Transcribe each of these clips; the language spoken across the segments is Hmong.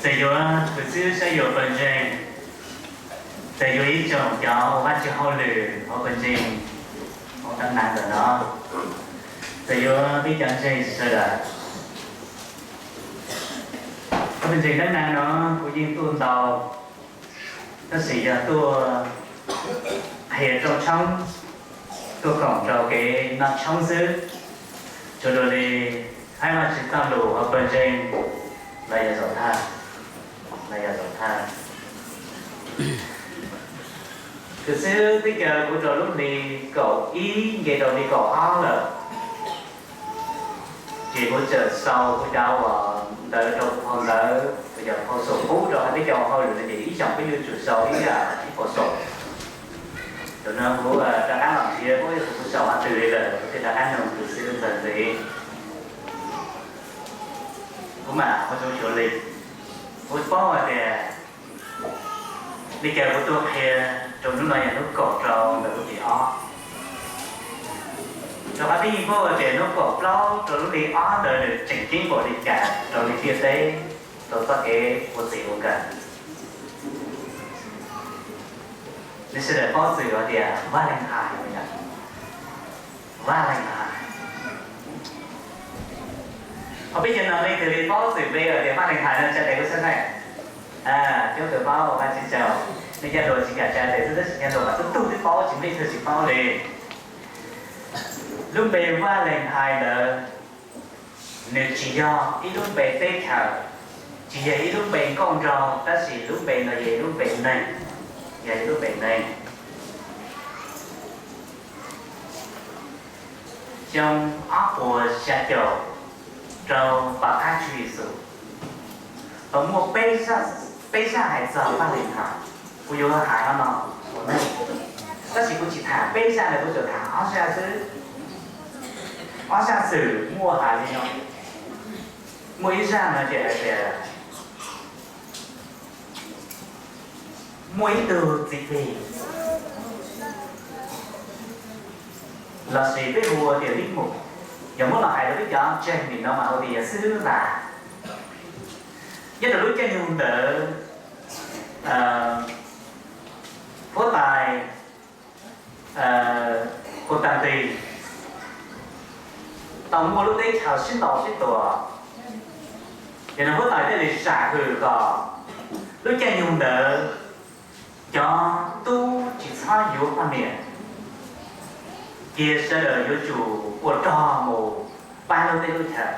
Txawm yuav tus xib hwb saib yuav pawg ntseeg, txawm yuav ib tsoom cov ua Vajtswv hauj lwm hauv pawg ntseeg, hauv teeb meem ntawm no, txawm yuav peb cov ntseeg sawv daws, hauv pawg ntseeg teeb meem no kuv yeej tuaj ntau, tab sis yog tuaj qhia rooj tshoob, tuaj koom rau kev noj tshoob xwb. Tsuas raws li haib Vajtswv txoj lus hauv pawg ntseeg los yog zaum thawj, los yog zaum thawj. Tus xib hwb twb caw kuv rau lub hli kaum ib nce rau hli kaum ob lawm, ces kuv txawm sau kuv cov uas ntawv rau kuv phau ntawv uas yog phau xum pub rau hauv peb cov ua hauj lwm no ces ib xyoos peb yuav tsum sau ib yam ib phau xum. Thaum no kuv rov qab los nrhiav kuv, kuv sau qhov twg li lawm kuv thiaj rov qab nug tus xib hwb ntawd ntxiv. Kuv mam ua zoo xyuas li, kuv paub hais tias li cas kuv tuaj qhia rau hnub no yog hnub kaum rau ntawm lub hli ob. Rau qhov tib neeg paub hais tias hnub kaum plaub rau lub hli ob ntawd nws tseem ceeb npaum li cas rau li ntiaj teb, rau txoj kev ua txij ua nkawm. Nws sawv daws paub txwm hais tias Valentine, Valentine. Ho peb cov no leej twg li paub txwm npe hais tias Valentine no tsa tes kuv saib na. Coob tug paub, ua tsis tsaug. Nej cov hluas tsis kam tsa tes xwb, tab sis cov hluas mas tub tug twb paub, tsis muaj leej twg tsis paub li. Lub npe Valentine ntawd nws tsis yog ib lub npe teb chaws, tsis yog ib lub npe nkauj nraug, tab sis lub npe no yog ib lub npe neeg, yog ib lub npe neeg. Xyoo ob puas xya caum rau tom qab Tswv Yexus, tau muaj peb zaj hais txog Valentine. Kuv yuav hais no ua neej, tab sis kuv tsis tham peb zaj ntawd, kuv tsuas tham ob zaj xwb. Ob zaj xwm muaj hais li no. Muaj ib zaj no ces hais tias muaj ib tug txiv plig lossis peb hu ua tias Lib Mus, yog muab los hais rau peb cov ntseeg nim no mas hu tias yog xib hwb Vas. Nyob rau lub caij nyoog ntawd, huab tais Constantine tau muaj lub teb chaws sib ntaus sib tua, ces nws huab tais thiaj li sam hwm kom lub caij nyoog ntawd cov tub tsis txhob yuav poj niam, cia sawv daws yuav tsum ua rog mus pab lub teb lub chaw.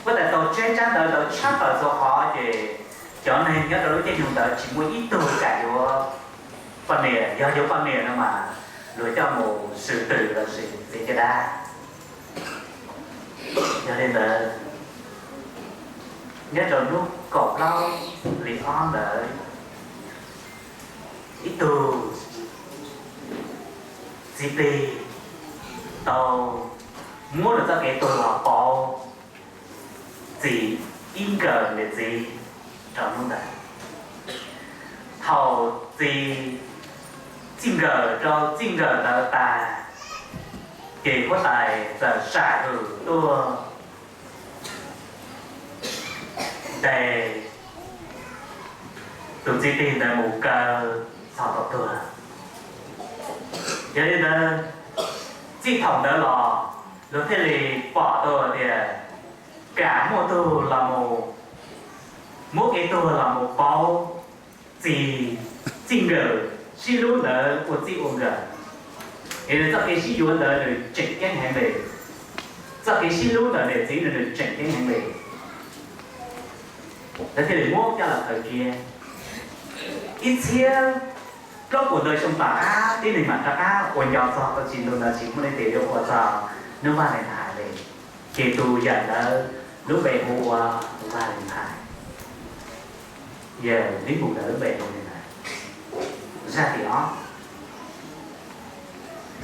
Huab tais tau tseb tsab ntawv ntawd tshab plaws txhua qhov, ces cov neeg nyob rau lub caij nyoog ntawd tsis muaj ib tug kam yuav poj niam, yog yuav poj niam no mas luag coj mus xwm twm lossis txiav caj dab. Yog li ntawd, nyob rau hnub kaum plaub hli ob ntawd, ib tug txiv plig tau muab nws txoj kev tuag los pauv txij ib nkawm niam txiv rau hnub ntawd. Thaum txij txij nkawm rau txij nkawm ntawd tas, ces huab tais txawm sam hwm tuaj ntes tus txiv plig ntawd mus kaw txog thaum tuag. Yog li ntawd, txij thaum ntawd los luag thiaj li pom tau tias kam muaj tug los mus muab kev tuag los mus pauv txij txij nkawm sib hlub ntawd ua txij ua nkawm. Es nws txoj kev sib yuav ntawd nws tseem ceeb heev li, txoj kev sib hlub ntawm niam txiv nws tseem ceeb heev li. Lawv thiaj li muab coj los khaws cia. Ib txhiab plaub puas ntau xyoo tom qab tib neeg mam rov qab ua nco txog tau tsis ntu ntawd tsis muaj leej twg yuav ua txog hnub Valentine li. Ces tus yawm ntawd lub npe hu ua Valentine. Yawm Lib Mus ntawd lub npe hu li ntawd. Zaj tim ob,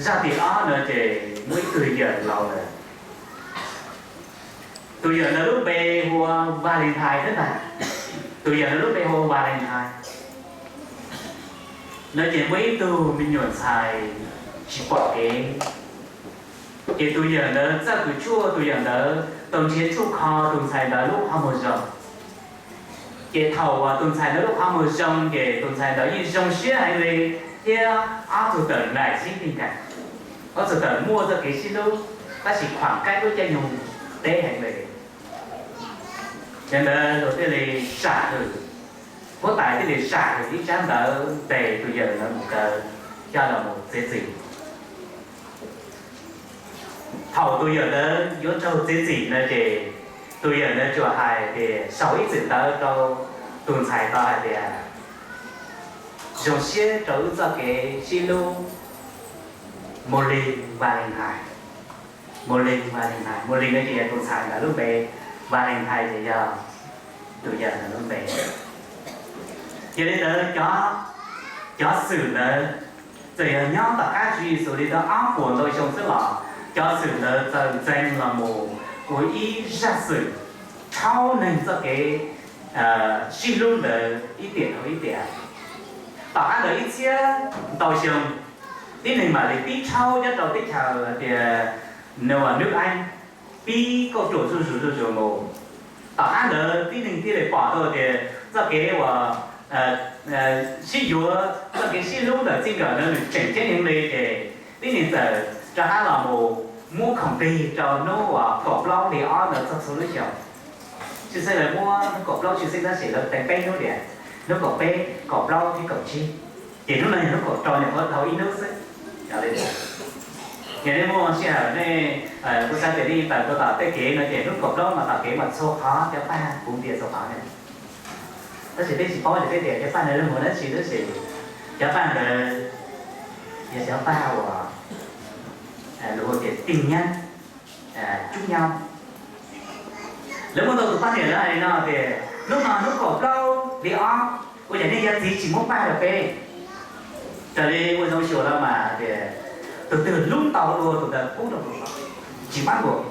zaj tim ob no ces muaj ib tug yawm laus lawm. Tus yawm ntawd lub npe hu ua Valentine thiab ntag. Tus yawm ntawd lub npe hu ua Valentine no ces muaj ib tug me nyuam ntxhais tsis pom kev, ces tus yawm ntawd txawj kws tshuaj, tus yawm ntawd tau nrhiav tshuaj kho tus ntxhais ntawd lub qhov muag zoo. Ces thaum uas tus ntxhais ntawd lub qhov muag zoo ces tus ntxhais ntawd yeej zoo siab heev li, thiab ob tug tawm nraim sib tij kas, ob tug tawm muaj txoj kev sib hlub, tab sis khuam kaib lub caij nyoog deb heev li. Yog ntawd luag thiaj li sam hwm, huab tais thiaj li sam hwm ib tsab ntawv ntes tus yawm ntawd mus kaw coj los mus txiav txim. Thaum tus yawm ntawd yuav raug txiav txim no ces tus yawm ntawd tsuas hais tias, sau ib txwm ntawv rau tus ntxhais tod hais tias, zoo siab rau wb txoj kev sib hlub, mus li Valentine, mus li Valentine, mus li no ces yog tus ntxhais ntawd lub npe, Valentine ces yog tus yawm ntawd lub npe. Yog li ntawd cov, cov xwm ntawd txawm yog nyob tom qab Tswv Yexus li ntawd ob puas ntau xyoo xwb los cov xwm ntawd txawm ntxeev los mus ua ib zaj xwm rhaub neeg txoj kev sib hlub ntawd ib tiam dhau ib tiam. Tom qab ntawd ib txhiab ntau xyoo, tib neeg mam li pib rhaub nyob rau teb chaws hais tias Nuas Nub Eeb, pib kauj ruam zuj zus zuj zus mus. Tom qab ntawd tib neeg thiaj li pom tau tias txoj kev uas sib yuav, txoj kev sib hlub ntawm txij nkawm ntawd nws tseem ceeb heev li ces tib neeg txawm rov qab los mus muab khoom plig rau hnub uas kaum plaub hli ob ntawd txog txhua lub xyoos. Tshwj xeeb lawv muab hnub kaum plaub tshwj xeeb tab sis lawv teev peb hnub tias hnub kaum peb, kaum plaub thiab kaum tsib, ces hnub no yog hnub kaum rau, nyuam qhuav dhau ib hnub xwb. Yog li, yog nej muaj sij hawm nej, kuv xav tias nej tawm rau tom tej kev no ces hnub kaum plaub mas tom kev mas txhua qhov cov paj puv npias txhua qhov ne. Tab sis peb tsis paub tias peb tias cov paj ntawd yog mus dab tsi tab sis cov paj ntawd yog cov paj uas luag hu tias tij nyab, cub nyab. Lawv muaj ntau tus poj niam lawv hais li no tias hnub no hnub kaum plaub hli ob, ua cas nej cov txiv tsis muab paj rau peb? Raws li ua zoo xyuas no mas tias tus twg hlub ntau dua tus ntawd pub rau tus tod, tsis pab nkaus.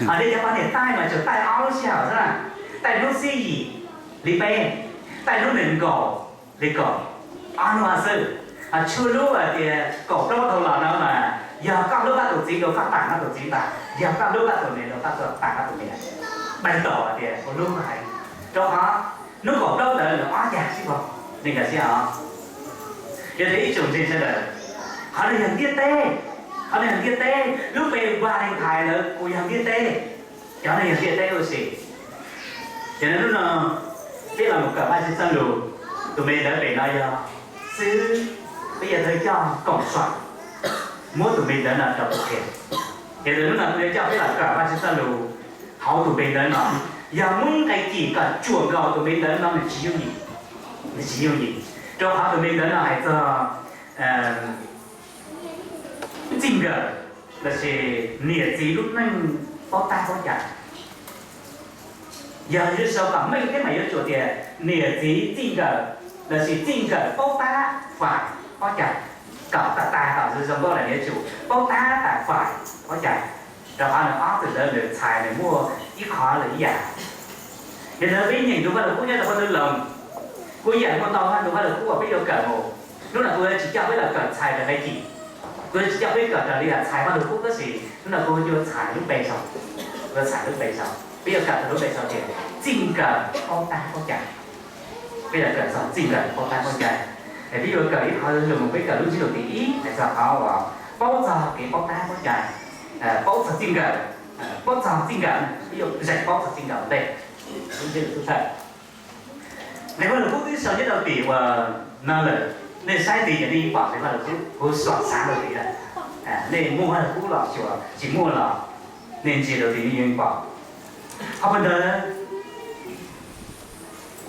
Ho nej cov poj niam taij mas tsuas taij ob lub sij hawm xwb na, taij hnub txhiab yim li peb, taij hnub nees nkaum li kaum, ob hnub xwb. Ho tshuav lub hais tias kaum plaub dhau los no mas yog koj hlub koj tus txiv rau koj pam koj tus txiv ntag, yog koj hlub koj tus niam rau koj pam koj tus niam. Npaim tau hais tias ua hlub koj heev, rau qhov hnub kaum plaub ntawd nws ob cag xwb pog, nej nkag siab os. Yog li ib tsoom ntseeg sawv daws, qhov no yog ntiaj teb, qhov no yog ntiaj teb, lub npe Valentine ntawd kuj yog ntiaj teb. Cov no yog ntiaj teb ua si. Ces hnub no peb los mus kawm Vajtswv txoj lus, tus me ntawv pem no yog xwb, peb yuav tau coj koom suam muab tus me ntawv no rau kuv qhia. Ces hnub no kuv yuav coj peb los kawm Vajtswv txoj lus hauv tus me ntawv no. Yog muaj ib nqe cim kom tsuam nkaus tus me ntawv no nws tsis yooj yim, nws tsis yooj yim, rau qhov tus me ntawv no hais txog txij nkawm lossis niam txiv lub neej paub tab paub cai. Yog yuav sau kom meej thiab mas yuav tsum tias niam txiv txij nkawm lossis txij nkawm paub tab fais paub cai. Kom tag tag kom zoo zoo nkauj los yuav tsum paub tab tas fais paub cai. Rau qhov nws ob txwm ntawd nws txhais nws muaj ib qho lawm ib yam. Yog ntawd peb nyeem tus Vaj Lug Kub nyob rau Vaj Lug Loos, kuj ib yam muaj ntau tus Vaj Lug Kub uas peb yuav kawm mus. Hnub no kuv tsis coj peb los kawm txhais raws nqe cim, kuv tsis coj peb kawm raws li txhais Vaj Lug Kub tab sis hnub no kuv yuav txhais lub npe sau, kuv yuav txhais lub npe sau, peb yuav kawm txog lub npe sau tias txij nkawm paub tab paub cai. Peb yuav kawm txog txij nkawm paub tab paub cai. Es peb yuav kawm ib qho lus, peb kawm lub ntsiab lus tim ib hais txog qhov uas paub txog kev paub tab paub cai, paub txog txij nkawm, paub txog txij nkawm, peb yuav zeem paub txog txij nkawm ntej. Lub ntsiab lus thawj, nqe Vaj Lug Kub twb sau nyob rau tim uas no lawm, nej saib tid ces nej yeej pom nqe Vaj Lug Kub, kuv xuam xav rau tid lawm. Nej muaj Vaj Lug Kub los xyuas, tsis muaj los nej ntsia rau tid nej yeej pom. Hauv phau ntawv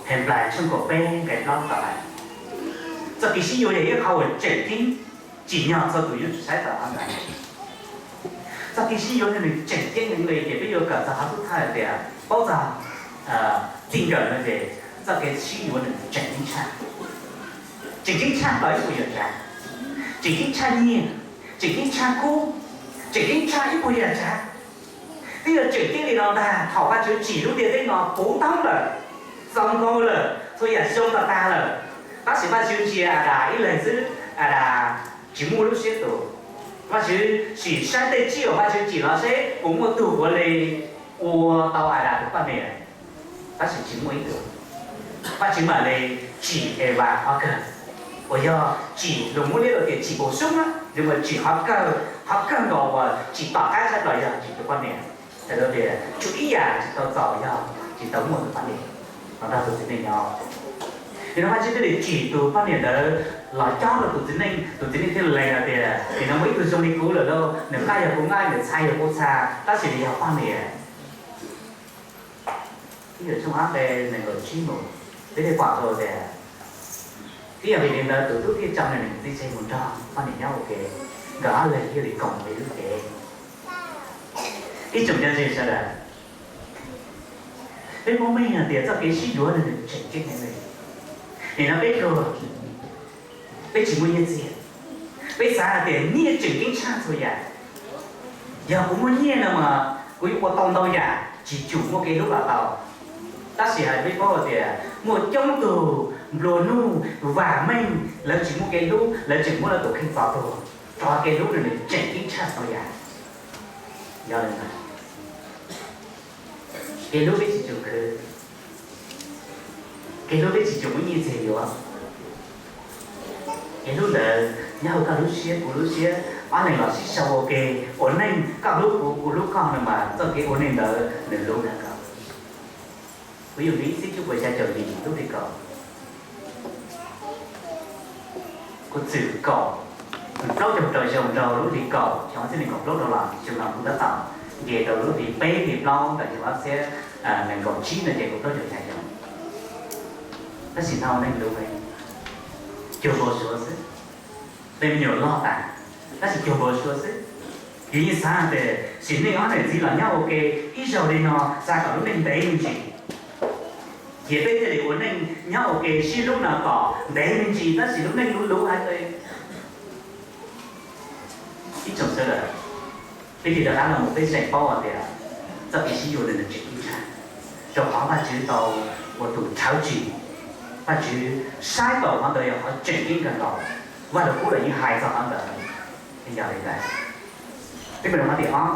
Henplais tshooj kaum peb nqe plaub tau hais, txoj kev sib yuav yog ib qho uas tseem ceeb tsim nyog txhua tus yuav tsum saib tau qhov ntawd. Txoj kev sib yuav no nws tseem ceeb heev li ces peb yuav kawm txog qhov xub thawj tias paub txog txij nkawm no ces txoj kev sib yuav nws tseem ceeb tshaj. Tseem ceeb tshaj tau ib puas yam tsav, tseem ceeb tshaj nyiaj, tseem ceeb tshaj kub, tseem ceeb tshaj ib puas yam tsav. Twb yog tseem ceeb li no ntag, thaum Vajtswv tsim lub ntiaj teb no puv nthoob lawm, txaus nkaus lawm, txhua yam zoo tag tag lawm, tab sis Vajtswv ntsia Adas ib leeg xwb, Adas tsis muaj lub siab tus. Vajtswv sim saib tej tsiaj uas Vajtswv tsim los seb puas muaj tug puav leej ua tau Adas tus poj niam, tab sis tsis muaj ib tug. Vajtswv mam li tsim Evas qhov kawg, uas yog tsim, luag muab liab los tias tsim npau suav na, nws mas tsim qhov kawg, qhov kawg nkaus uas tsim tom qab tshaj plaws yog tsim tus poj niam. Hais tias tshuav ib yam tsis tau txaus yog tsis tau muaj tus poj niam los nrog tus txiv neej nyob. Nim no Vajtswv thiaj li tsim tus poj niam ntawd los cob rau tus txiv neej, tus txiv neej thiaj lees hais tias nim no muaj ib tug zoo li kuv lawm lauj, nws nqaij yog kuv nqaij, nws txha yog kuv txha, tab sis nws yog poj niam. Ib Yauhas tshooj ob nqe nees nkaum tsib mus, peb thiaj pom tau tias, thiab yog vim li ntawd tus tub thiaj tso nws niam txiv tseg mus nrog poj niam nyob ua ke, nkawd ob leeg thiaj li koom ib lub cev. Ib tsoom cov ntseeg sawv daws, peb Hmoob peb yeej hais tias txoj kev sib yuav no nws tseem ceeb heev li. Nim no peb luag, peb tsis muaj nyiaj txiag, peb xav hais tias nyiaj tseem ceeb tshaj txhua yam. Yog kuv muaj nyiaj no mas kuv yuav ua tau ntau yam, tsis tsum muaj kev hlub los tau. Tab sis hais peb paub hais tias muaj coob tug nplua nuj vam meej, lawv tsis muaj kev hlub, lawv tseem muab lawv tus kheej txo tuag, rau qhov kev hlub no nws tseem ceeb tshaj txhua yam. Yog li ntawd, kev hlub peb tsis tsum khwv, kev hlub peb tsis tsum muaj nyiaj txiag yuav. Kev hlub ntawd nyob hauv koj lub siab kuv lub siab, ob leeg los sib sau ua ke ua neej, koj hlub kuv kuv hlub koj no mas txoj kev ua neej ntawd nws hlub kawg nkaus. Kuv yuav nqis ib txhiab cuaj puas xya caum yim lub hli kaum, kuv txwm kaum plaub caug rau xyoo rau lub hli kaum xyoo ob txhiab nees nkaum plaub rau los xyoo no kuv tab tom nce rau lub hli peb hli plaub ntawm xyoo ob txhiab nees nkaum tsib no ces kuv plaub caug xya xyoo. Tab sis hnov neeg lus cuag npau suav xwb, tej me nyuam loj tas, tab sis cuag npau suav xwb. Yus yeej xav tias sim neej ob niam txiv los nyob ua ke ib zaug li no xav kom lub neej ntev me ntsis, ces peb thiaj li ua neej nyob ua ke sib hlub no kom ntev me ntsis, tab sis lub neej luv luv heev li. Ib tsoom sawv daws, peb thiaj rov qab los mus peb zeem paub hais tias txoj kev sib yuav ntawd nws tseem ceeb tshaj, rau qhov Vajtswv tau ua tus rhawv tsim, Vajtswv saib taus qhov ntawd yog qhov tseem ceeb kawg nkaus. Vaj Lug Kub los yeej hais txog qhov ntawd. Yog li ntawd, peb mus rau qhov tias ob,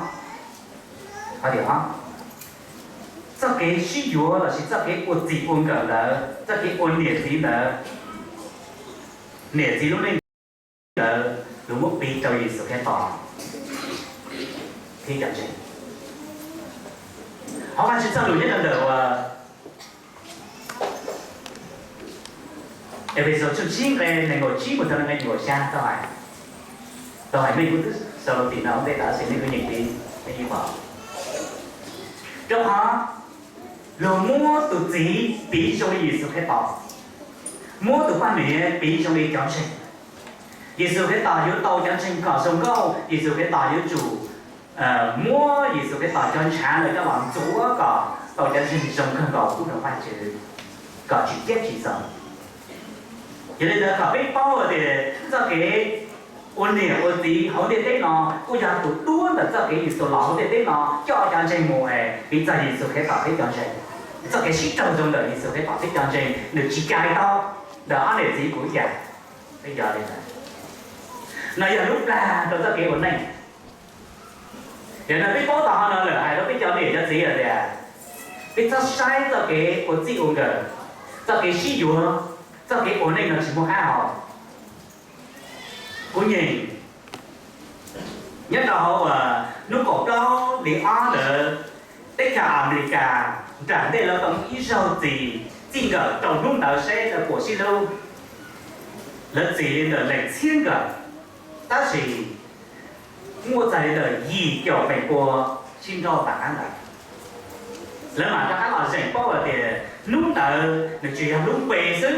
qhov tias ob, txoj kev sib yuav lossis txoj kev ua txij ua nkawm ntawd, txoj kev ua niam txiv ntawd, niam txiv lub neej ntawd luag muab piv rau Yexus Khetos thiab cov ntseeg. Hauv Vajtswv txoj lus nyob rau ntawm uas Efexus tshooj tsib nqe nees nkaum tsib mus txog nqe nees nkaum xya tau hais, tau hais nej kuj twb xaus tim no ua ntej tas tab sis nej kuj nyeem tiv, nej yeej pom. Rau qhov luag muab tus txiv piv zoo li Yexus Khetos, muab tus poj niam piv zoo li cov ntseeg. Yexus Khetos yuav tau cov ntseeg kom zoo nkauj, Yexus Khetos yuav tsum muab Yexus Khetos cov ntshav ntawd coj los ntxuav kom tau cov ntseeg zoo kawg nkaus pub rau Vajtswv, kom tsis ciab tsis txoos. Yog li ntawd kom peb paub tias txoj kev ua niam ua txiv hauv ntiaj teb no kuj yog tus duab ntawm txoj kev Yexus los hauv ntiaj teb no coj cov ntseeg mus es piv txog Yexus Khetos thiab cov ntseeg. Txoj kev sib raug zoo ntawm Yexus Khetos thiab cov ntseeg nws tsis cais tau ntawm ob niam txiv kuv ib yam. Peb yog li ntawd, no yog lub plag rau txoj kev ua neej. Yog no peb paub tau qhov no lawm hais rau peb cov niam cov txiv hais tias peb txhob saib txoj kev ua txij ua nkawm, txoj kev sib yuav, txoj kev ua neej no tsis muaj qab hau. Kuv nyeem nyob rau hauv hnub kaum plaub hli ob ntawd, teb chaws Amelikas nram ntej lawv tau muaj ib zaug txij, txij nkawm rau hnub ntawd seb lawv puas sib hlub. Lawv txij li ntawm leej txhiab nkawm, tab sis muaj txog li ntawm yim caum feem pua sib nrauj tom qab ntawd. Lawv mam rov qab los zeem paub hais tias hnub ntawd nws tsuas yog hnub npe xwb,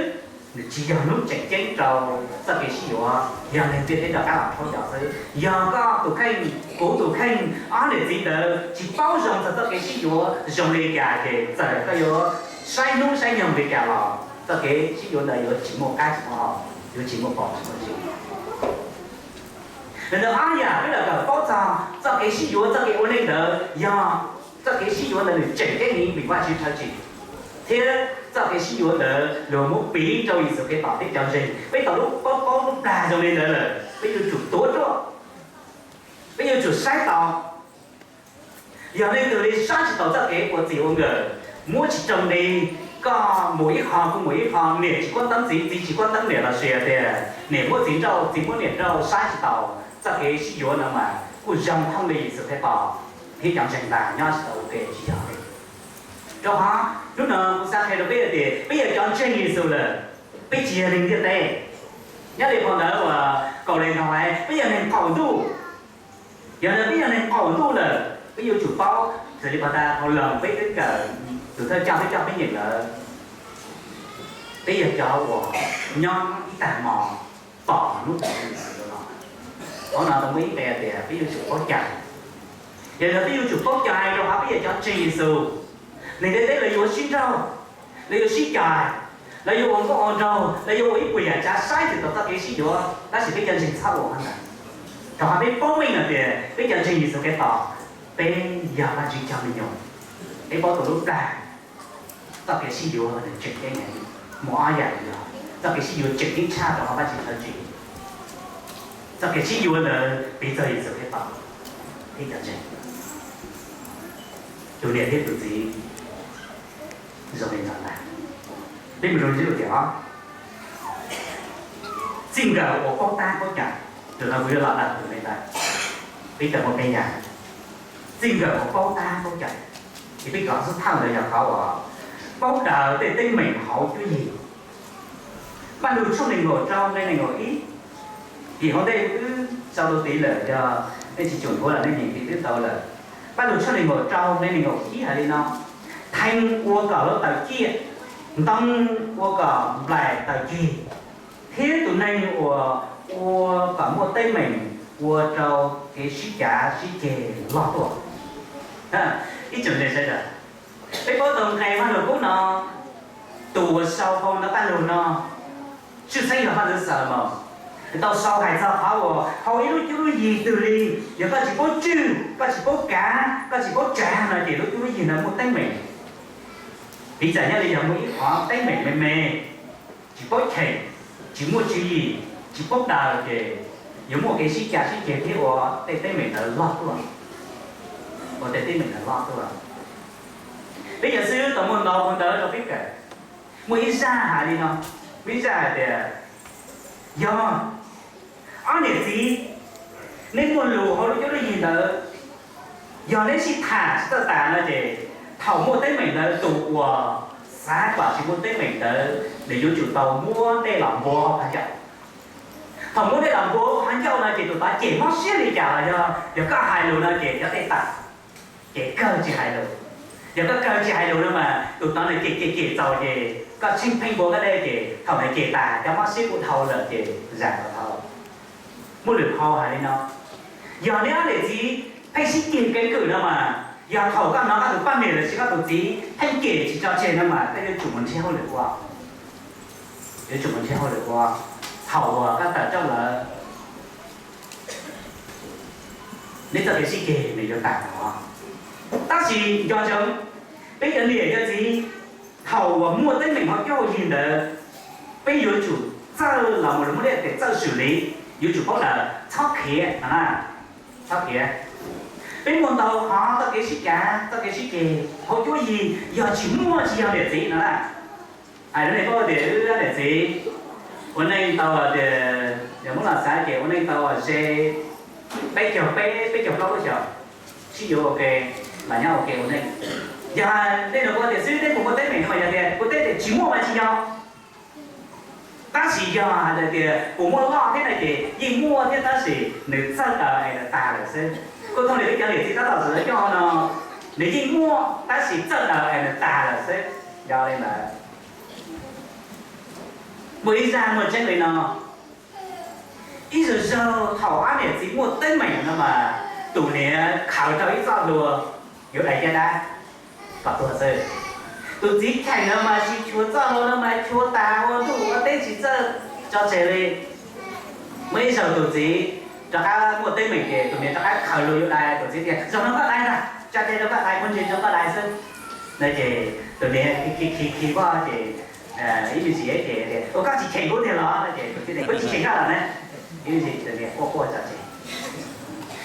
nws tsis yog hnub tseem ceeb rau txoj kev sib yuav. Yog leej twg thiaj rov qab los rhaub cov xwb. Yog koj tus kheej, kuv tus kheej, ob niam txiv ntawd tsis paub zoo txog txoj kev sib yuav zoo li cas ces txawm koj yuav saib hnub saib nyoog li cas los txoj kev sib yuav ntawd yuav tsis muaj qab tsis muaj hau, yuav tsis muaj pom tsis muaj tseg. Ntawm no ob yam peb los kawm paub txog txoj kev sib yuav, txoj kev ua neej ntawd yog txoj kev sib yuav ntawd nws tseem ceeb heev vim Vajtswv rhawv tsim, thiab txoj kev sib yuav ntawd luag muab piv rau Yexus Khetos thiab cov ntseeg. Peb tau lub paub, paub lub plag zoo li ntawd lawm, peb yuav tsum tuav ruaj, peb yuav tsum saib tau. Yog leej twg li saib tsis taus txoj kev ua txij ua nkawm, muab tsis raug nqi, Koj mus ib qho kuv mus ib qho, niam tsis paub teeb txiv, txiv tsis paub teeb niam los sis tias niam muab txiv nrauj, txiv muab niam nrauj, saib tsis taus, txoj kev sib yuav no mas kuj zoo thooj li Yexus Khetos thiab cov ntseeg ntag, nyob tsis tau ua ke, tsis yog li. Rau qhov hnub no kuv xav qhia rau peb tias peb yog cov ntseeg Yexus lawm, peb tsis yog neeg ntiaj teb. Nyob li phau ntawv uas Kauleethaus hais, peb yog neeg qaum ntuj. Yog li peb yog neeg qaum ntuj lawm, peb yuav tsum paub, xws li phau tas phau Loos peb twb kawm, tus thawj coj peb coj peb nyeem lawm, peb yog cov uas nyob ib tag hmo tos hnub uas Yexus yuav los. Qhov no tau muaj ib qe tias peb yuav tsum paub cai. Yog li peb yuav tsum paub cai rau qhov peb yog cov ntseeg Yexus. Neeg ntiaj teb lawv yuav sib nrauj, lawv yuav sib cai, lawv yuav ua nkauj ua nraug, lawv yuav ua ib puas yam tsav saib tsis taus txoj kev sib yuav, tab sis peb cov ntseeg txhob ua li ntawd. Rau qhov peb paub meej no tias peb cov ntseeg Yexus Khetos, peb yog Vajtswv cov me nyuam. Peb paub tau lub dag, txoj kev sib yuav nws tseem ceeb heev. Muaj ob yam yog txoj kev sib yuav tseem ceeb tshaj rau hauv Vajtswv dab tsi? Txoj kev sib yuav ntawd piv txog Yexus Khetos thiab cov ntseeg. Tus niam thiab tus txiv zoo li ntawd ntag. Peb mus rau ntsib tias os, txij nkawm uas paub tab paub cai, tus no kuv yuav los daws tus me ntawd, peb tau muaj peb yam. Txij nkawm uas paub tab paub cai, ces peb kov xub thawj ntawd yog qhov uas paub daws tej teeb meem hauv cuab yig. Paj Lug tshooj nees nkaum rau nqe nees nkaum ib, tim hauv ntej twb sau rau tid lawm, yog nej tsis tshua nthuav los nej nyeem tid twb tau lawm. Paj Lug tshooj nees nkaum rau nqe nees nkaum ib hais li no: Thee ua kom hluav taws ciaj, ntoo ua kom nplaim taws cig, thiab tus neeg uas ua kom muaj teeb meem ua rau kev sib cav sib ceg loj tuaj. Ib tsoom ntseeg sawv daws, peb paub tau nqe Vaj Lug Kub no, tus uas sau phau ntawv Paj Lug no tshwj xeeb yog Vaj Ntxwv Xalumoos. Nws tau sau hais txog qhov uas hauv ib lub cuab lub yig twg li, yog koj tsis paub tswj, koj tsis paub kav, koj tsis paub tsav no ces lub cuab lub yig ntawd muaj teeb meem. Piv txwv nyob li yog muaj ib qhov teeb meem me me, tsis paub cheem, tsis muaj tswv yim, tsis paub daws ces yuav muaj kev sib cav sib ceg thiab ua tej teeb meem ntawd loj tuaj, ua tej teeb meem ntawd loj tuaj. Peb yawm xwb tau muaj ntau ntawv rau peb kawm. Muaj ib zaj hais li no, muaj ib zaj hais tias, yog ob niam txiv, neb muaj lus hauv lub cuab lub yig ntawd, yog neb sib tham tsis txawj tas no ces thaum muaj teeb meem ntawd tus uas xav kom tsis muaj teeb meem ntawd nws yuav tsum tau muab dej los npuav hauv qhov ncauj. Thaum muab dej los npuav hauv qhov ncauj no ces tus tod cem mob siab li cas los yog, yog koj hais lus no ces cov dej tawm, ces kawg tsis hais lus. Yog koj kawg tsis hais lus no mas tus tod nws cem cem cem txaus ces koj tsheej pheej npuav koj dej ces thaum nws cem tas cov mob siab kuj dhau lawm ces zam tau dhau. Muaj lwm phau hais li no, yog neb ob niam txiv pheej sib ceg keeb kwm no mas, yog thaum koj hnov koj tus poj niam los sis koj tus txiv pheej cem tsis tso tseg no mas koj yuav tsum mus nrhiav hauj lwm ua, yuav tsum mus nrhiav hauj lwm ua. Thaum uas koj tawm rooj lawm, neb txoj kev sib ceg nws yuav tag os. Tab sis nco ntsoov, peb cov niam cov txiv, thaum uas muaj teeb meem hauv cuab hauv yig ntawd, peb yuav tsum txawj los mus, lus muaj lej tias txawj xws li, yuav tsum paub daws, txhob khiav no na, txhob khiav. Peb muaj ntau qhov txoj kev sib cav txoj kev sib ceg hauv cuab yig yog tsis muaj tsis yog niam txiv no na. Hais rau nej paub tias wb niam txiv ua neej tau tias, yog muab los xav ces ua neej tau ze peb caug peb, peb caug plaub lub xyoos, sib yuav ua ke, los nyob ua ke ua neej. Yog nej nug kuv tias xib hwb, neb puas muaj teeb meem no mas yog tias kuv teb tias tsis muaj mas tsis yog. Tab sis yog hais tias puas muaj loj thiab no ces yeej muaj thiab tab sis nws txawj daws es nws tas lawm xwb. Kuj thooj li peb cov niam txiv tab tom txawm coj no, nws yeej muaj tab sis txawj daws es nws tas lawm xwb. Yog li ntawd, muaj ib zaj muaj tseeb li no. Ib zaug zaug thaum ob niam txiv muaj teeb meem no mas tus niam khaws rau ib txoj hlua yuav dai caj dab kom tuag xwb. Tus txiv cheem no mas tsis chua txoj hlua no mas chua tas ua ntuj ua teb tsis txawj tso tseg li. Muaj ib zaug tus txiv rov qab muaj teeb meem ces tus niam rov qab khaws hlua yuav dai, tus txiv tias zaum no koj dai ntag, tso tseg rau koj dai, phooj ywg, zaum no koj dai xwb. No ces tus niam khi khi khi voj ces ib me ntsis ces tias ua koj tsis cheem kuv tiag los no ces tus txiv tias kuv tsis cheem koj los ne. Ib me ntsis tus niam quaj quaj tso tseg.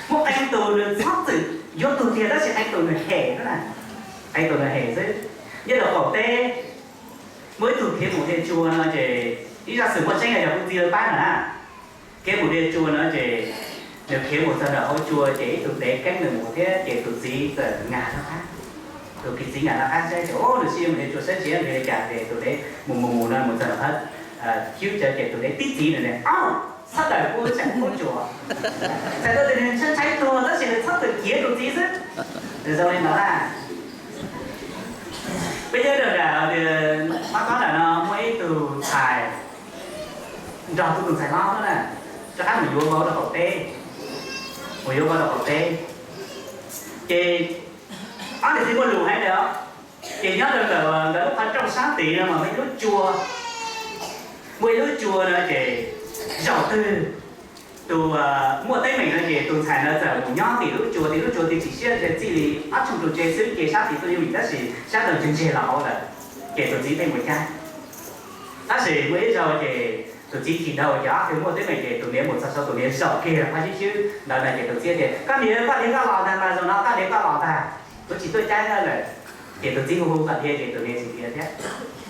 Muaj qee tus nws txhob txwm yuav tuag tiag tab sis qee tus nws hem, qee tus nws hem xwb. Nyob rau qaum teb, Muaj ib tug khiav mus dej tsua no ces ib zaj xwm muaj tseeb yog kuv txiv lawv pab no na. Khiav mus dej tsua no ces nws khiav mus txog nram hauv tsua ces ib tug dev keeb nws mus thiab ces tus txiv txawm nag noj qab. Tus txiv nag noj qab saib ces, o, nws sib yuav mus dej tsua saib tsis nws li cas ces tus dev mus mus mus no mus txog nram qab xyub cawv ces tus dev tib txiv nws, au, txhob daws kuv, tseem pub tsuas. Txhais tau tias nws ntshai ntshai tuag tab sis nws txhob txwm khiav tus txiv xwb. Nws zoo li no na. Peb nyob rau nram mab tob nram no muaj ib tug ntxhais nrog tus ntxhais hlob na, rov qab mus yuav vauv rau qaum teb, mus yuav vauv rau qaum teb. Ces ob niam txiv muaj lus hais tias, ces nyob rau ntawm nkawd lub qhov rooj sab tid no mas muaj ib lub tsua, muaj ib lub tsua no ces zaum twg tus muaj teeb meem no ces tus ntxhais ntawd txawm mus nyob tim lub tsua, tim lub tsua tid tsis siab, txij li ob tshooj ru tsev xwb ces sab tid tuaj yooj yim tab sis sab ntawd ntseg ntseg los hauv lawm, ces tus txiv pheej mus caij. Tab sis muaj ib zaug ces tus txiv chim dhau ces ob tug muaj teeb meem ces tus niam mus txog saum tus niam zaum kiag qhov xwb xwb ntawd na ces tus txiv tias, koj niam, koj niam koj los ntag, mas zaum no koj niam koj los ntag, kuv tsis tuaj caij koj lawm. Ces tus txiv hu hu kom dhia ces tus niam tsis dhia thiab,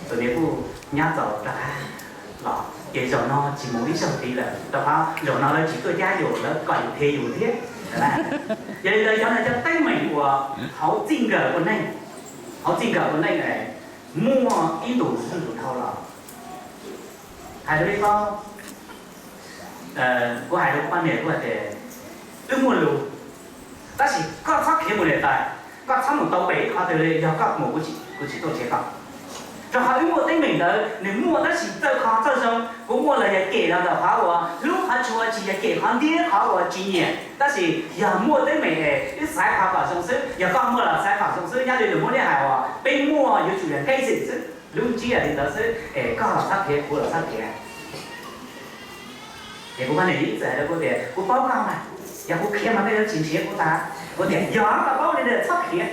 tus niam kuj nyob txaus rov qab los ces zaum no tsis mus ib zaug tid lawm rau qhov zaum no lawv tsis tuaj caij yus, lawv kom yus dhia yus thiab. Yog li ntawd cov no cov teeb meem uas hauv txij nkawm ua neej, hauv txij nkawm ua neej muaj ib ntus zuj zus dhau los. Hais rau peb paub, kuv hais rau kuv poj niam kuv tias, wb muaj lus, tab sis koj txhob khiav mus niam tais, koj txhob mus tau pem ib qhov twg li, yog koj mus kuv tsis tuaj nrhiav koj. Rau qhov wb muaj teeb meem ntawd nws muaj tab sis txawj qhov txawj zoo, kuv muaj los yog cem los ntawm qhov uas hlub qhov tshua tsis yog cem qhov ntiab qhov uas tsis nyiam, tab sis yog muaj teeb meem es wb xaiv qhov kom zoo xwb, yog koj muaj los xaiv qhov zoo xwb, nyob li lus Hmoob hais uas peb muaj yuav tsum yog nkeeb xwm xwb, lub ntsiab li ntawd xwb es koj los txhob khiav kuv los txhob khiav. Ces kuv poj niam ib txwm hais rau kuv tias kuv paub koj mas, yog kuv khiav mas koj yuav tsis nrhiav kuv tas. Kuv tias yog koj paub li ntawd txhob khiav.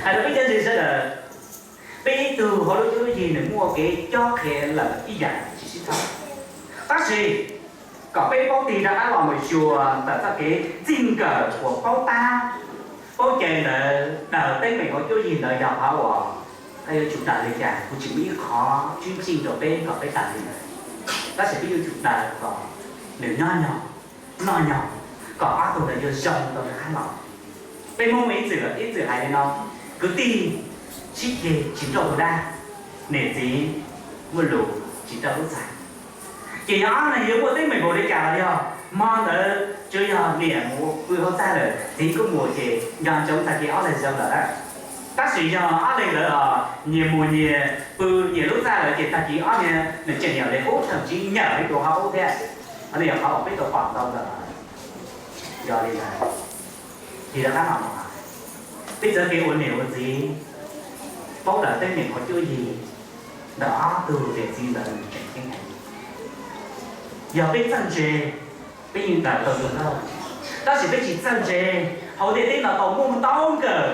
Hais rau peb cov ntseeg sawv daws, peb ib tug hauv lub cuab yig nws muaj kev cob qhia lawm ib yam tsis sib txhawb, tab sis kom peb paub tig rov qab los mus xyuas ntawm txoj kev txij nkawm uas paub tab paub cai ntawd daws teeb meem hauv cuab yig ntawd yog qhov uas koj yuav tsum daws li cas, kuv tsis muaj ib qhov tswb txij rau peb kom peb daws li ntawd, tab sis peb yuav tsum daws kom nws nyob nyog noj nyog, kom ob tug ntawd yuav zoo tau rov qab los. Peb Hmoob muaj ib txwm, ib txwm hais li no, kwv tij sib ceg tsis nrauj tus dab, niam txiv muaj lus tsis nrauj lub txais. Ces yog ob leeg yuav muaj teeb meem npaum li cas los yog hmo ntawd tsuas yog niam mus pw hauv txaj lawm, txiv kuj mus ces nco ntsoov tag kis ob leeg zoo lawm. Tab sis yog ob leeg ntawd nyias mus nyias pw nyias lub txaj lawm ces tag kis ob niag nws tseem niam li qub, thậm chí nyam li tus qhov qub thiab. Qhov no yog qhov uas peb tau pom ntau ntawm, yog li ntawd, tig rov qab los mus hais, peb txawm kev ua niam ua txiv paub daws teeb meem hauv cuab yig ntawm ob tug niam txiv ntawd tseem ceeb heev. Yog peb txawj ntse, peb yeej daws tau zoo nkauj, tab sis peb tsis txawj ntse, hauv ntiaj teb no tau muaj ntau nkawm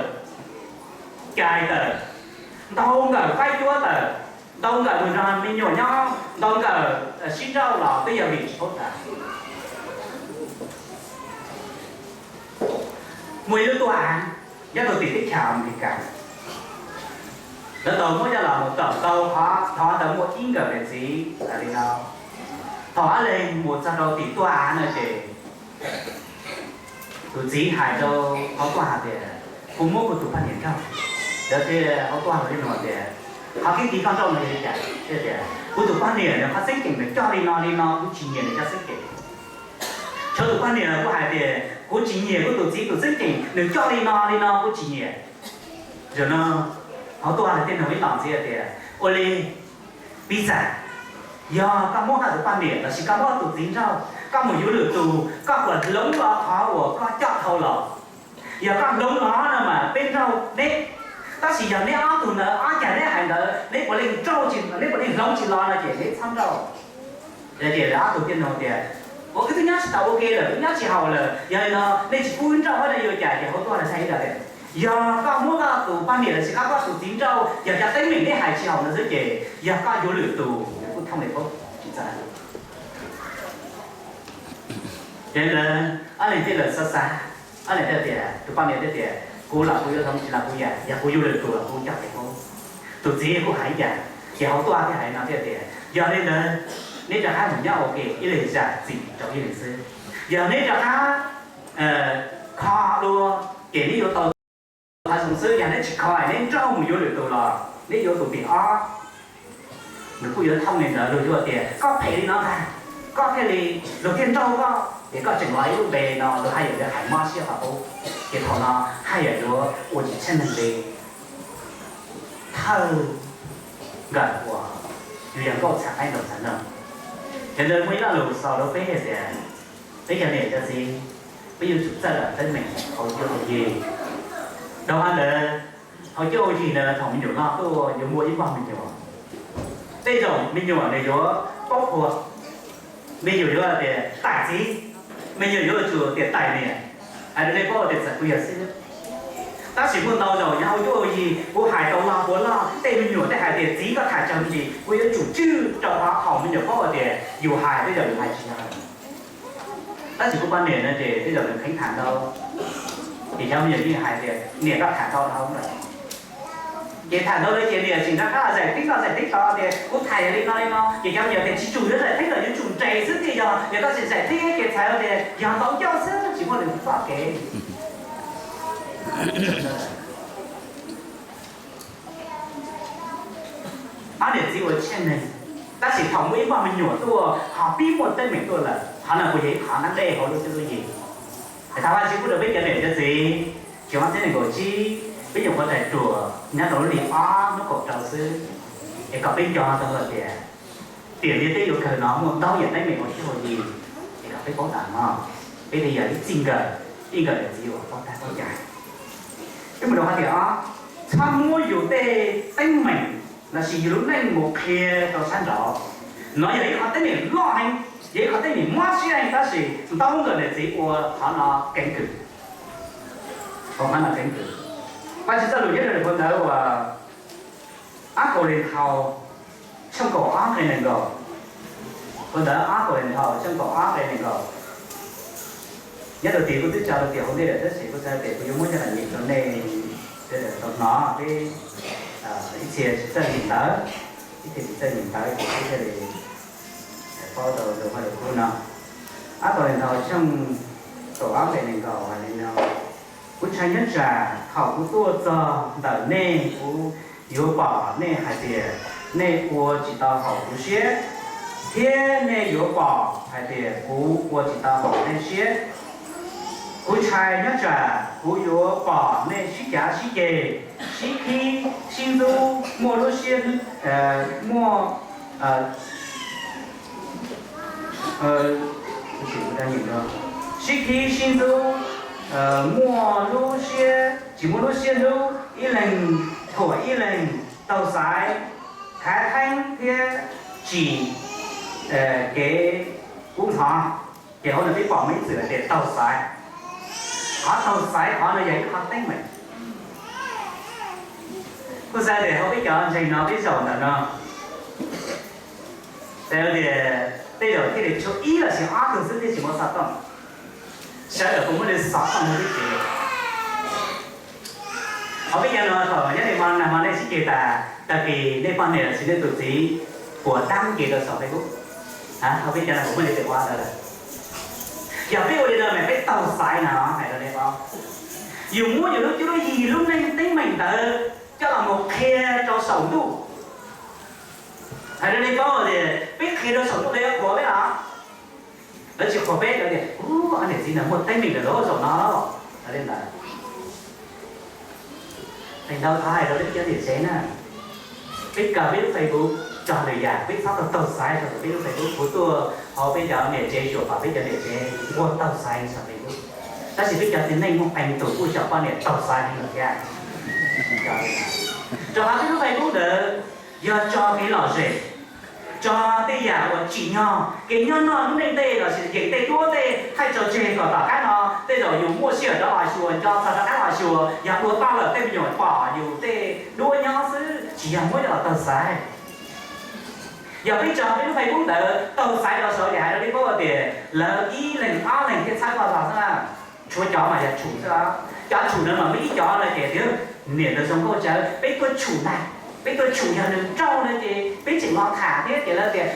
cai tawm, ntau nkawm faib cuab tawm, ntau nkawm mus nrog me nyuam nyob, ntau nkawm sib nrauj los twb yog vim tsis paub daws. Muaj ib lub tub av nyob rau tim teb chaws Amelikas, lawv tau muab coj los mus tawm ntau qhov, qhov ntawd muaj ib nkawm niam txiv hais li no. Thaum ob leeg mus txog rau tim tub av no ces tus txiv hais rau hauv tub av tias, kuv muab kuv tus poj niam nrauj. Lawv thiaj, hauv tub av thiaj nug tias, qhov kev tig koj nrauj no yog li cas? Thiaj tias, kuv tus poj niam nws qhov xeeb ceem nws coj li no li no, kuv tsis nyiam nws cov xeeb ceem. Tshuav tus poj niam kuj hais tias, kuv tsis nyiam kuv tus txiv tus xeeb ceem, nws coj li no li no kuv tsis nyiam. Zaum no hauv tub av thiaj nug ib los ntxiv tias, ua li, piv xam, yog koj muab koj tus poj niam lossis koj muab koj tus txiv nrauj, koj mus yuav lwm tus, koj puas hloov los qhov uas koj coj dhau los? Yog koj hloov los no mas peb nrauj neb, tab sis yog neb ob tug ntawd ob cag neb hais ntawd neb puav leej nrauj tsis, neb puav leej hloov tsis los no ces neb txhob nrauj. Ces lawv ob tug thiaj nug tias, ua, wb twb nyob tsis tau ua ke lawm, wb nyob tsis haum lawm, yog li no nej tsis pub wb nrauj no yuav cas? Ces hauv tub av hais ib los tias, yog koj muab koj tus poj niam lossis koj, koj tus txiv nrauj, yog cov teeb meem neb hais tsis haum no xwb ces yog koj yuav lwm tus, nws kuj thooj li paub tsis txawj. Ces ntawd ob leeg thiaj li xav xav, ob leeg thiaj tias, tus poj niam thiaj tias, kuv los kuv yuav hloov, tsis los kuv yam, yog kuv yuav lwm tus los kuv coj li paub. Tus txiv kuj hais ib yam, ces hauv tuaj thiaj hais no thiab tias, yog li ntawd neb rov qab mus nyob ua ke ib leeg zam txim rau ib leeg xwb. Yog neb rov qab kho dua, ces neb yuav tau tau zoo xwb. Yog neb tsis kho, neb nrauj mus yuav lwm tus los neb yuav tus tim ob. Nws kuj yuav thooj li ntawd, luag yuav tias koj phem li no ntag, koj thiaj li, luag thiaj nrauj koj, ces koj tseem los ib lub npe no, luag haj yam yuav hais mob siab qhov qub. Ces thaum no haj yam yuav ua tsis tsheej neeg li thawj nkawm uas yus yog nkauj txhais qaib ntaus txhais noog. Yog ntawd muaj ib lo lus xaus rau peb hais tias, peb cov niam cov txiv, peb yuav tsum txawj lawm teeb meem hauv cuab hauv yig. Dhau qhov ntawd, hauv cuab hauv yig ntawd thaum me nyuam loj tuaj yuav muaj ib pog me nyuam. Tej zaum me nyuam nws yuav paub qhua, me nyuam yuav tias tais txiv, me nyuam yuav tsum tias tais niam. Hais rau nej paub tias txawm kuv yog xib hwb, tab sis muaj ntau zaus nyob hauv cuab hauv yig kuv hais tau log puas loj, tej me nyuam tej hais tias txiv koj tham tsawg me ntsis, kuv yuav tsum tswj rau qhov haum me nyuam paub tias yus hais tej zaum yus hais tsis yog. Tab sis kuv poj niam no ces tej zaum nws kheev tham ntau, ces cov me nyuam yeej hais tias niam koj tham ntau dhau lawm. Ces tham ntau lawm ces niam tseem rov qab zaim tib no zaim tib tod tias kuv tham yog li no li no, ces cov me nyuam tias tsis tsum yuav zaim tib lawm, yuav tsum nres xwb thiaj yog, yog koj tsis zaim tib ces txhais tias yog ntau ncauj xwb tsis muaj lwm txoj kev. Ob niam txiv ua tsheej neeg, tab sis thaum muaj ib pog me nyuam tuaj ho pib muaj teeb meem tuaj lawm, qhov no kuj yog ib qhov dab dej hauv lub cuab lub yig. Thov Vajtswv pub rau peb cov niam cov txiv, xyoo ob txhiab nees nkaum tsib peb nyuam qhuav rais ruam nyob rau lub hli ob hnub kaum rau xwb, es kom peb nco tau hais tias tiam niaj teb yuav kawg no muaj ntau yam teeb meem hauv cuab hauv yig, es kom peb paub tas no, peb thiaj yog ib txij nkawm, ib nkawm niam txiv uas paub tab paub cai. Peb mus rau qhov tias ob, txhob muab yus tej teeb meem lossis yus lub neej mus qhia rau sab nraud. No yog ib qhov teeb meem loj heev, yog ib qhov teeb meem mob siab heev, tab sis ntau nkawm niam txiv ua qhov no keev kwm, ua qhov no keev kwm. Vajtswv txoj lus nyob rau phau ntawv uas Ob Kauleethaus tshooj kaum ob nqe nees nkaum, phau ntawv Ob Kauleethaus tshooj kaum ob nqe nees nkaum. Nyob rau tid kuv twb tso rau tim hauv ntej lawm tab sis kuv xav tias kuv yuav muab coj los nyeem rau nej sawv daws tau hnov peb ib txhia tsis txawj nyeem ntawv, ib txhia tsis txawj nyeem ntawv ces peb thiaj li paub tau tus Vajluskub no. Ob Kauleethaus tshooj kaum ob nqe nees nkaum hais li no: Kuv ntshai nyob tsam thaum kuv tuaj txog ntawm nej kuv yuav pom nej hais tias nej ua tsis tau haum kuv siab, thiab nej yuav pom hais tias kuv ua tsis tau haum nej siab. Kuv ntshai nyob tsam kuv yuav pom nej sib cav sib ceg, sib khib sib ntxub, muaj lub siab, muaj, sib khib sib ntxub, muaj lub siab tsis muaj lub siab hlub ib leeg, thuam ib leeg, taug xaiv, khav theeb thiab tsim kev kub ntxhov. Ces hauv no peb pom muaj ib txwm hais tias taug xaiv. Qhov taug xaiv qhov no yog ib qhov teeb meem. Kuj xav tias hauv peb cov ntseeg no peb zaum ntawm no, xav tias tej zaum thiaj li tshuav ib los sis ob tug xwb thiaj tsis muaj xov tooj, sawv daws puas muaj li xov tooj ib ce. Hauv peb cov no thaum nyob li mo nag hmo nej sib ceg tas, tag kis nej poj niam los sis nej tus txiv puas dab ces rau saum Facebook? Hauv peb cov no puas muaj li tus ua ntawd lawm? Yog peb ua li no mas peb taug xaiv no hais rau nej paub. Yus muab yus lub cuab lub yig lub neej teeb meem ntawd coj los mus qhia rau saum ntuj. Hais rau nej paub tias peb qhia rau saum ntuj lawv yuav qhuas peb los? Lawv tsis qhuas peb, lawv tias, ub, ob niam txiv ntawd muaj teeb meem lawm zaum no. Hais li ntawd. Feem ntau thov hais rau peb cov niam tsev na, peb kaw peb lub Facebook tso lwm yam, peb txhob tau taug xaiv rau peb lub Facebook. Kuv tuaj hauv peb cov niam tsev tsuas pom peb cov niam tsev ua taug xaiv saum Facebook, tab sis peb cov txiv neej muaj qee tus kuj cov poj niam taug xaiv li lawm thiab. Rau qhov peb lub Facebook ntawd yog tso kev lom zem, tso tej yam uas tsim nyog kev nyob noj lub neej tej lossis yeem tej duab tej thaij tso tseg kom tom qab no tej zaum yus muaj sij hawm rov los xyuas, nco txog rov qab los xyuas, yog dua toj lawm tej me nyuam pom yus tej duab nyob xwb, tsis yog muab coj los taug xaiv. Yog peb tso peb lub Facebook ntawd taug xaiv rau saud ces hais rau peb paub tias lawv ib leeg ob leeg thiaj txhawb koj los xwb na. Tshuav cov mas yog tshum xwb, cov tshum ntawd mas muaj ib cov no ces tias niam ntawd zoo nkauj tsawv, peb tuaj tshum ntag. Peb tuaj tshum yog nws raug no ces peb tseem los tham thiab ces lawv tias,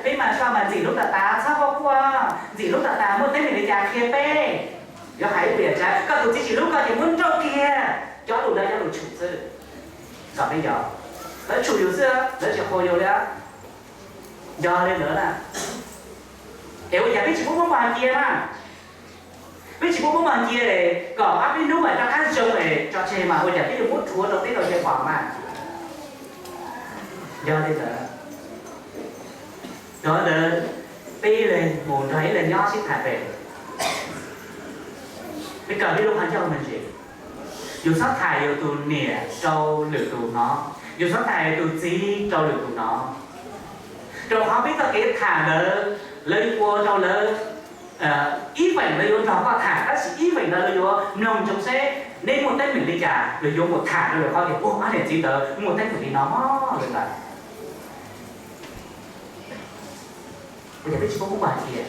peb mas soj mas ntxim hlub tas tas, txhob quaj quaj, ntxim hlub tas tas, muaj teeb meem li cas qhia peb. Yuav hais ib pliag tsam koj tus txiv tsis hlub koj ces muab nrauj kiag. Cov lus ntawd cov lus tshum xwb. Txom peb yog, lawv tshum yus xwb, lawv tsis qhuas yus li. Yog li ntawd na, es ua cas peb tsis muab muab npog cia na? Peb tsis muab muab npog cia kom ob peb hnub mas rov qab zoo es tso tseg mas ua cas peb yuav muab rhuav rau peb tau ce pom mas? Yog li ntawd, yog li ntawd, peb ib leeg mus nrog ib leeg nyob sib tham pem, peb kawm peb lub qhov ncauj me ntsis. Yus txhob tham yus tus niam rau lwm tus hnov, yus txhob tham yus tus txiv rau lwm tus hnov. Rau qhov peb txoj kev tham ntawd lawv yuav ua rau lawv, ib feem lawv yuav nrog koj tham tab sis ib feem ntawd lawv yuav mloog ntsoov seb neb muaj teeb meem li cas, lawv yuav mus tham rau lawv qhov tias ua ob niam txiv ntawd muaj teeb meem li no lawm ntawd. Ua cas peb tsis paub muab npog cia?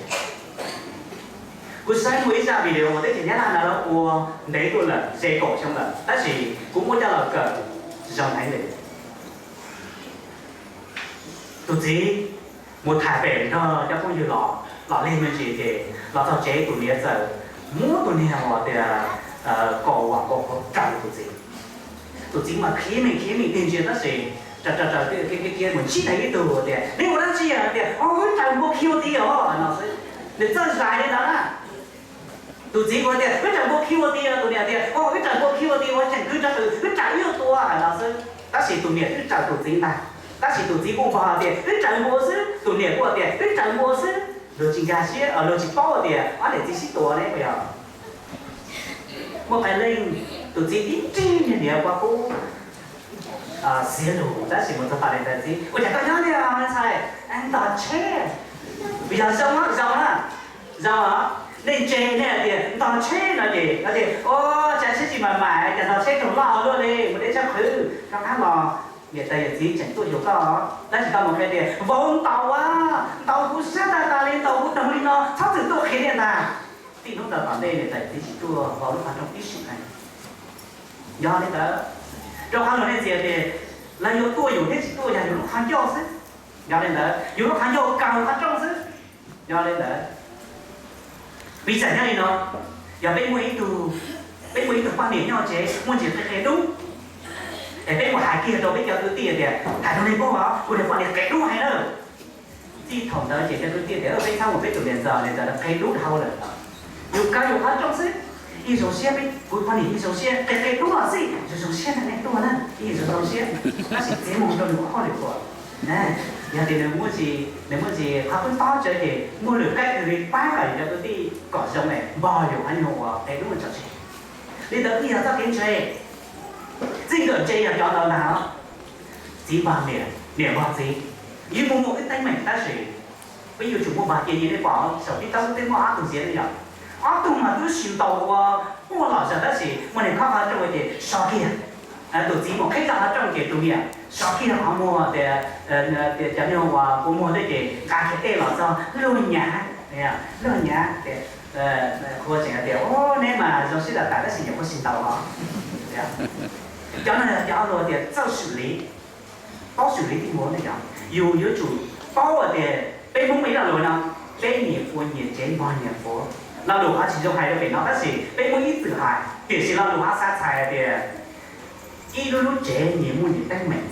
Kuv saib muaj ib zaj video uas teb chaws Nyab Laj no lawv ua ntev tuaj lawm ze kaum xyoo lawm tab sis kuv muab coj los kawm zoo heev li. Tus txiv mus tham pem nrog cov phooj ywg los, los lig me ntsis ces los txog tsev tus niam txawm muab tus niag uas tias kaus uas kaus hauv raws tus txiv. Tus txiv mas khiav me khiav me tig ntsia tab sis raws raws raws kiag mus ntsib tau ib tug tias neb ua dab tsi tias o wb raws npua khi ua ti os no xwb. Nws txawj zais li ntawd na. Tus txiv ua tias wb raws npua khi ua ti os, tus niam tias o wb raws npua khi ua ti ua tseem kwv rov qwm wb raws ib tua no xwb. Tab sis tus niam twb raws tus txiv ntag, tab sis tus txiv kuj npog tias wb raws npua xwb, tus niam kuj tias wb raws npua xwb. Luag tsis nkag siab, luag tsis paub tias ob niam txiv sib tua ne puas yog? Muaj qee leej tus txiv tib nrig niag niam ua kub xiav lus tab sis mus txog tom niam tais txiv ua cas koj nyob li ntxhais, ntog tsheb. Yog zoo zoo na, zoo os. Nej ntse nej hais tias ntog tsheb no ces o, tsav tsheb tsis mam mam cas ntog tsheb raug loj luaj li, mus deb tshab qhwv rov qab los. Niam tais yawm txiv tseem tuaj xyuas koj tab sis koj mus qhia tias vauv ntaus a, ntaus kuv sab tag tas li, ntaus kuv doog li no, txhob txwm tuaj qhia li ntag. Txij hnub ntawd tom ntej niam tais txiv tsis tuaj vauv lub qhov rooj tib si li. Yog li ntawd, rau qhov luag nej txiv tias lawv yuav tuaj yus thiab tsis tuaj yog yus lub qhov ncauj xwb. Yog li ntawd yus lub qhov ncauj kaw qhov rooj xwb. Yog li ntawd, piv xam nyob li no, yog peb muaj ib tug, peb muaj ib tug poj niam nyob tsev muaj ntsis qia qia dub, es peb mus hais kiag rau peb cov kwv tij tias hais rau nej paub os, kuv niag poj niam qia dub heev na. Txij thaum ntawd ces cov kwv tij tias peb txhob mus, peb tus niam ntxawm, niam ntxawm qia dub dhau lawm. Yus kaw yus qhov rooj xwb. Yeej zoo siab, kuv poj niam yeej zoo siab, qia qia dub los xij zoo zoo siab ntag, nej tuaj na yeej zoo zoo siab. Tab sis txiav mus rau nws ua hauj lwm ua. Yog tias nws muaj ntsis, nws muaj ntsis qhov kub tob tsawv ces muaj lwm qaib li pab kom yus cov kwv tij kom zoo es npog yus qhov nyuag uas qia dub tso tseg. Li ntawd twb yog txoj kev ntse. Txij nkawm ntse yog cov ntawd ntag os. Txiv npog niam, niam npog txiv, yeej muaj muaj wb teeb meem tab sis peb yuav tsum muaj npog cia. Yog nej pom saum pib taub lub teb muaj ob tug txiv ne yom, ob tug mas twb tsis ntaus ua puag los zog tab sis muaj neeg khob qhov rooj ces so kiag. Tus txiv mus qhib tau qhov rooj ces tus niam so kiag qhov muag tias, tias cov nyuag uas kua muag tej ces nqa kiag tej los txog luag nyav, luag nyav tias, qhua tseem tias o neb mas zoo siab tas tas tab sis nyuam qhuav tsis ntaus os. Cov no yog cov luag tias txawj xws li, paub xws li tib npuas ne yom. Yus yuav tsum paub tias peb Hmoob muaj ib lo lus no, peb nyias ua nyias tsev npog nyias qhuav. Lo lus qhov tsis zoo hais rau pem no tab sis peb Hmoob ib txwm hais tiam sis lo lus qhov xav txhais tias ib lub lub tsev nyias muaj nyias teeb meem,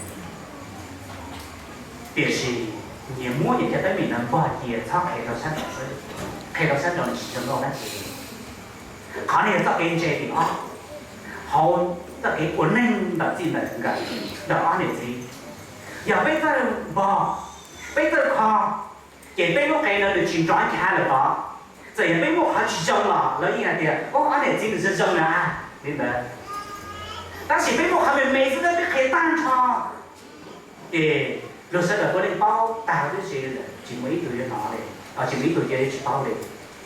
tiam sis nyias muab nyias cov teeb meem no npog cia txhob qhia rau sab nraud xwb, qhia rau sab nraud nws tsis zoo nkauj dab tsi. Qhov no yog txoj kev ntse tim ob hauv txoj kev ua neej ntawm txij ntawm nkawm, ntawm ob niam txiv. Yog peb txawj npog, peb txawj kho, ces peb lub qe no nws tsis nrov nchav lawm tod. Txawm yog peb muaj qhov tsis zoo los lawv yeej hais tias o ob niam txiv nws zoo zoo na li ntawd. Tab sis peb muaj qhov me me xwb tab peb qhia tag nrho ces luag sawv daws puav leej paub tag huv tib si, tsis muaj ib tug yuav hnov li, tsis muaj ib tug cia li tsis paub li.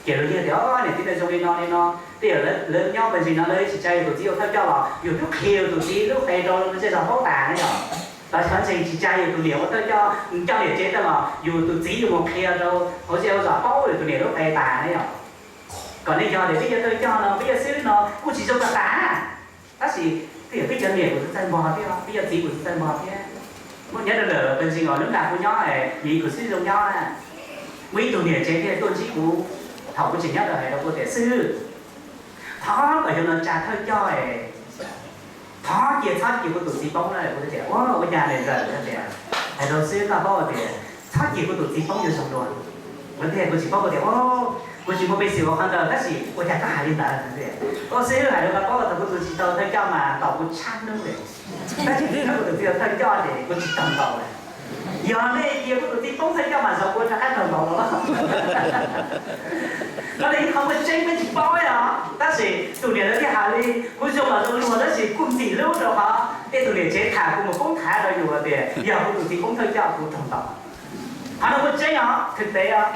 Ces luag yeej tias o niam txiv nws zoo li no li no, tej yam lawv nyob pawg ntsis no lawv tsis tsa yus tus txiv ua thawj coj los yus twb qhia yus tus txiv lub qe rau zej zog paub tas ne yom. Los xyov ntseeg tsis tsa yus tus niam ua thawj coj, coj niam tsev tag los yus tus txiv yuav mus qhia rau hauv zej hauv zos paub yus tus niam lub qe tas ne yom. Kom nej yog tias peb yog thawj coj no peb yog xib hwb no kuj tsis zoo tas tas, tab sis Twb yog peb cov niam kuv txawj txawj npog thiab, peb cov txiv kuv txawj txawj npog thiab. Muaj nyob rau lawm pes ntsis os, lub nram kuv nyob, nyias kuv xib zoo nyob na. Muaj ib tug niam tsev thiaj tuaj ntsib kuv thaum kuv tseem nyob rau hais rau kuv tias, Xib hwb, thov kom xyoo no tsa thawj coj es thov cia txhob cia kuv tus txiv poob na. Kuv tias, Ua, ua cas ne ntxawm? Tias, Hais rau xib hwb koj paub tias txhob cia kuv tus txiv poob yuav zoo dua. Kuv tias, Kuv tsis paub. Kuv tias, Ua, kuv tsis muaj peev xwm ua qhov ntawd tab sis ua cas koj hais li ntawd? Tias, Ua, xib hwb hais rau koj paub tias kuv tus tsis tau thawj coj mas tos kuv tshaj hnub li. Tab sis kuv tus txiv tau thawj coj ces kuv tsis taug ntaus lawm. Yog nej cia kuv tus txiv poob thawj coj mas zoo, kuv rov qab taug ntaus los. Qhov no yog qhov muaj tseeb, peb tsis paub os. Tab sis tus niam ntawd thiaj hais li, kuv zoo los zoo luag tab sis kuj ntxim hlub rau qhov tej tus niam tsev tham kuv mus poob thav rau yus tias yog kuv tus txiv poob thawj coj kuv taug ntaus. Qhov no muaj tseeb os, thực tế os.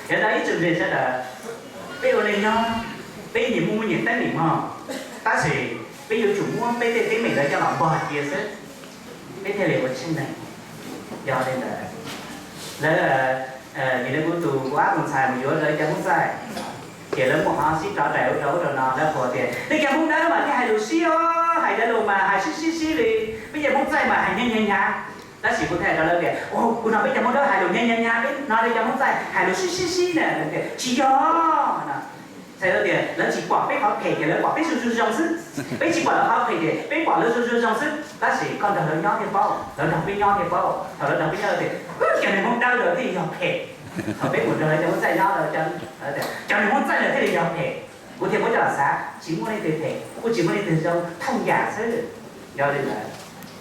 Yog no ib tsoom niam sawv daws, peb ua neej nyob, peb nyias muaj muaj nyias teeb meem mog, tab sis peb yuav tsum muab peb tej teeb meem ntawd coj los npog cia xwb, peb thiaj li ua tsheej neeg. Yog li ntawd, lawv, yog li kuv tus kuv ab tus ntxhais mus yuav lawv cov Hmoob txaij, ces lawv muaj qhov sib rov rais ua rau ub rau no, lawv qhuas tias nej cov Hmoob dawb mas thiaj hais lus sib os, hais cov lus mas hais sib sib sib li, peb cov Hmoob txaij mas hais hnyav hnyav hnyav. Tab sis kuv thiaj hais rau lawv tias, Ua, kuv hnov peb cov Hmoob dawb hais lus hnyav hnyav hnyav, peb hnov lawv cov Hmoob txaij hais lus sib sib sib na. Lawv tias, Tsis yog. Lawv tias lawv tsis pom peb qhov phem ces lawv pom peb zoo zoo zoo xwb. Peb tsis pom lawv qhov phem ces peb pom lawv zoo zoo zoo xwb. Tab sis koj nrog lawv nyob thiaj paub, lawv nrog peb nyob thiaj paub. Thaum lawv nrog peb nyob lawv tias, Cov niag Hmoob dawb lawv thiaj yog phem. Thaum peb mus nrog lawv cov Hmoob txaij nyob, lawv tias, Cov niag Hmoob txaij lawv thiaj li yog phem. Kuv thiaj muab coj los xav, tsis muaj leej twg phem, kuj tsis muaj leej twg zoo, thooj yam xwb. Yog li ntawd,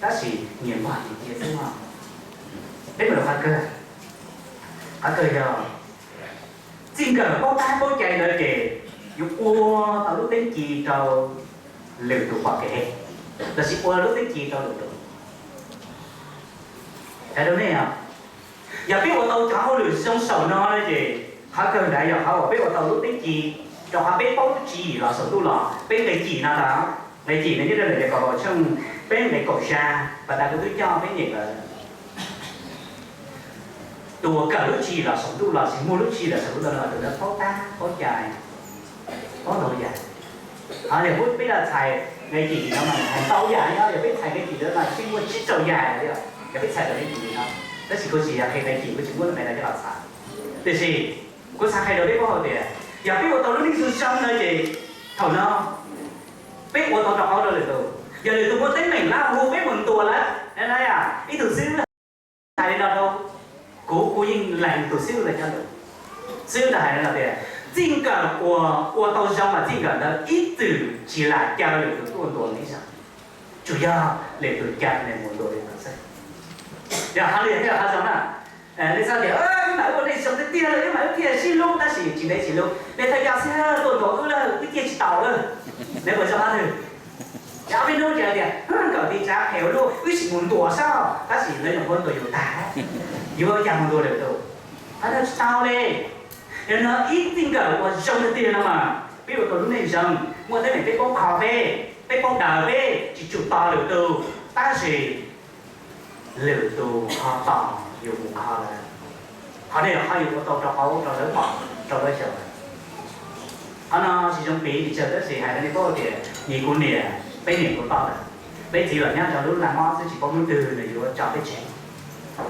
tab sis nyias npog nyias cia xwb mog. Peb mus rau qhov kawg, qhov kawg yog txij nkawm paub tab paub cai ntawd ces yuav ua tau lub teeb ci rau lwm tus pom kev, lossis ua lub teeb ci rau lwm tus. Hais rau nej os, yog peb ua tau cov hauj lwm zoo saum no no ces qhov kawg ntawd yog qhov uas peb ua tau lub teeb ci, rau qhov peb paub lub tswv yim los saum ntuj los. Peb nqe cim no tas, nqe cim no nyob rau ntawm Yakaunpaus tshooj peb nqe kaum xya, pas tas kuv twb coj peb nyeem lawm. Tus uas kawm lub tswv yim los saum ntuj los sis muaj lub tswv yim los saum ntuj no, tus ntawd paub tab paub cai, paub ntau yam. Ho yog peb los txhais nqe cim no mas hais ntau yam li no, yog peb txhais nqe cim no mas yeej muaj tsib rau yam li os. Yog peb txhais nqe cim no, tab sis kuv tsis yog qhia nqe cim, kuv tsis muab nqe no coj los txhais. Tiam sis kuv xav qhia rau peb paub hais tias yog peb ua tau lub neej zoo zoo no ces thaum no peb ua tau rau qhov rau lwm tus. Yog lwm tus muaj teeb meem lawm hu peb mus ntuas lawm, ib tug xib hwb hais li no rau kuv, kuv yeej lees tus xib hwb ntawd cov lus. Xib hwb ntawd hais li no tias, txij nkawm uas ua tau zoo mas txij nkawm ntawd ib txwm tsis lam caw lwm tus tuaj ntuas nws ib zaug, tsuas yog lwm tus caw nws mus ntuas lwm tus xwb. Yog qhov lwm thiaj yog qhov zoo na. Nej xav tias, wb mas wb ua neej zoo tiag tiag, wb mas wb thiaj sib hlub, tab sis tsis ntev tsis hlub nej thawj coj xwb tuaj ntuas wb lawm, wb ciaj tsis taus lawm. Nws puas zoo qhov twg? Ces ob peb hnub ces tias, nkawm tis tsav phem ua luaj, wb sim mus ntuas saib, tab sis lawv nyuam qhuav ntuas yus tag, yuav cas mus ntuas lwm tus. Qhov no tsis tau li. Yog no ib txij nkawm uas zoo tiag tiag no mas peb ua tau lub neej zoo, muaj teeb meem peb paub kho peb, peb paub daws peb, tsis tsum tos lwm tus, tab sis lwm tus ho tos yus mus kho lawm. Qhov no yog qhov yus ua tau rau qhov rau lawv pom, rau lawv xyaum. Qhov no tsis zoo piv pes tsawg tab sis hais rau nej paub tias nyias kuv niam, peb niam kuv toj lawm, peb txiv los nyob rau lub laj mob xwb tsis paub hnub twg nws yuav tso peb tseg.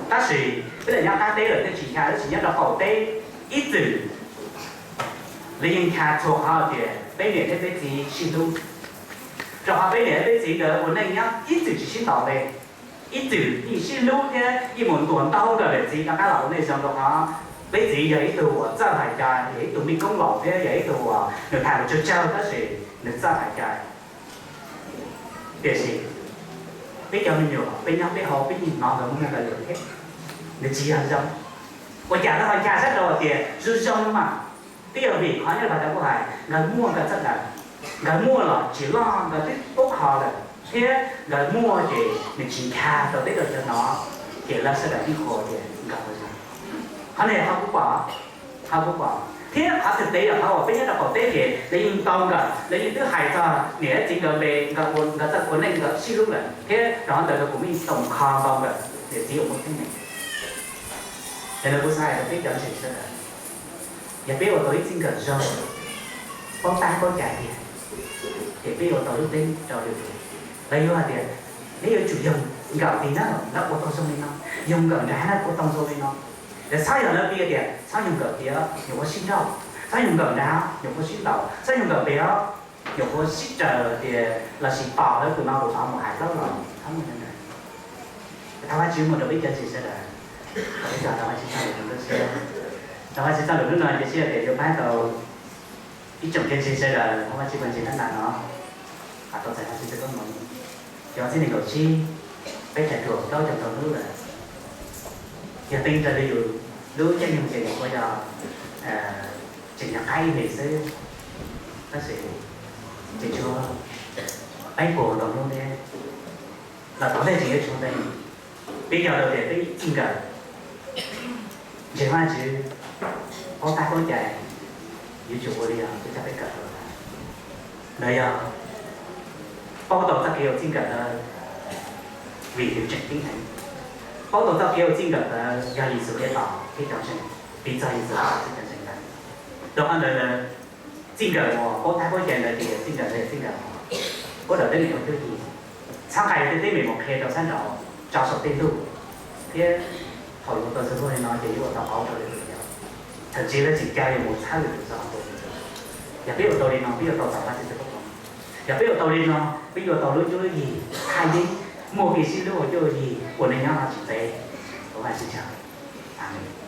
Tab sis peb los nyob qab teb lawm thiaj tsis ncha, tab sis nyob rau qaum teb ib txwm lawv yeej ncha txhua qhov tias peb niam thiab peb txiv sib hlub, rau qhov peb niam thiab peb txiv nkawd ua neej nyob ib txwm tsis sib ntaus li, ib txwm yeej sib hlub thiab yeej mus ntuas ntau nkawm pem txiv rov qab los ua neej zoo, rau qhov peb txiv yog ib tug uas txawj hais cai, yog ib tug me koob laus thiab yog ib tug uas nws tham lus tsawg tsawg tab sis nws txawj hais cai. Tiam sis peb cov me nyuam peb nyob peb hauv peb yeej hnov nkawd muaj nkawd lus thiab, nws tsis yog zoo. Ua cas lawv ho ncha sab rau hais tias zoo zoo no mas? Twb yog vim qhov nyob rau kuv hais, nkawd muaj nkawd txawj daws, nkawd muaj los tsis loj, nkawd twb paub kho lawm, thiab nkawd muaj ces nws tsis ncha rau teb rau chaw hnov, ces lawv sawv daws yeej qhuas tias nkawd zoo. Qhov no yog qhov kuv pom, qhov kuv pom, thiab qhov thực tế yog qhov uas peb nyob rau qaum teb ces lawv yeej tau nkawd, lawv yeej twb hais txog niam txiv nkawd npe, nkawd ua, nkawd txawj ua neej, nkawd sib hlub lawm, thiab rau qhov ntawd kuv yeej tau mus kho tau nkawd niam txiv uas muaj teeb meem. Yog li kuv xav hais rau peb cov ntseeg sawv daws, yog peb ua tau ib txij nkawm zoo, paub tab paub cai tiag, ces peb yuav tau lub teeb rau lwm tus. Lawv yuav hais tias, neb yuav tsum yoog nkawm tig na, lawv ua tau zoo li no, yoog nkawm nrag na, ua tau zoo li no. Lawv txhob yog lawv piv tias txhob yoog nkawm tig, nyuam qhuav sib nrauj, txhob yoog nkawm nrag, nyuam qhuav sib ntaus, txhob yoog nkawm pem, nyuam qhuav sib raws tias lossis pom lawv tus no tus tod mus hais plaub los txhob muaj li ntawd. Thov Vajtswv mus rau peb cov ntseeg sawv daws, thov Vajtswv txoj lus hnub no, thov Vajtswv txoj lus hnub no cia siab tias yuav pab tau ib tsoom cov ntseeg sawv daws, thov Vajtswv pab ntseeg tab ntas no, tau txais Vajtswv txoj koob hmoov. Xyoo ob txhiab nees nkaum tsib, peb tseem ruam plaub caug rau hnub lawm. Yog teeb raws li yus lub caij nyoog ces yus ua yog tseem nyob qab ib hlis xwb, tab sis tseem tshuav peb puas rau hnub thiab. Los tom ntej tseem yuav tshuav ntev, peb yog lawv tias peb txij nkawm ntseeg Vajtswv, paub tab paub cai, yuav tsum ua li os, peb coj peb kawm rau. Ntawd yog paub tau txoj kev ua txij nkawm ntawd vim nws tseem ceeb heev. Paub tau txoj kev ua txij nkawm ntawd yog Yexus Khetos thiab cov ntseeg, piv txog Yexus Khetos thiab cov ntseeg ntawd. Rau qhov ntawd, txij nkawm uas paub tab paub cai ntawd ces txij nkawm ntawd txij nkawm uas pab daws teeb meem ua cuab yig, txhab qais tej teeb meem mus qhia rau sab nraud, tso saum tej ntuj, thiab thaum yuav tau txog li no ces yuav ua tau qauv rau lwm tus. Thaum ntsis lawv tseem caw yus mus txhab lwm tus txog qhov tus. Yog peb ua tau li no peb yuav tau txais Vajtswv txoj koob hmoov. Yog peb ua tau li no peb yuav tau lub cuab lub yig thaj yeeb, muaj kev sib hlub ua cuab ua yig ua neej nyob no tsis ntev. Thov Vajtswv tsaug. Amees.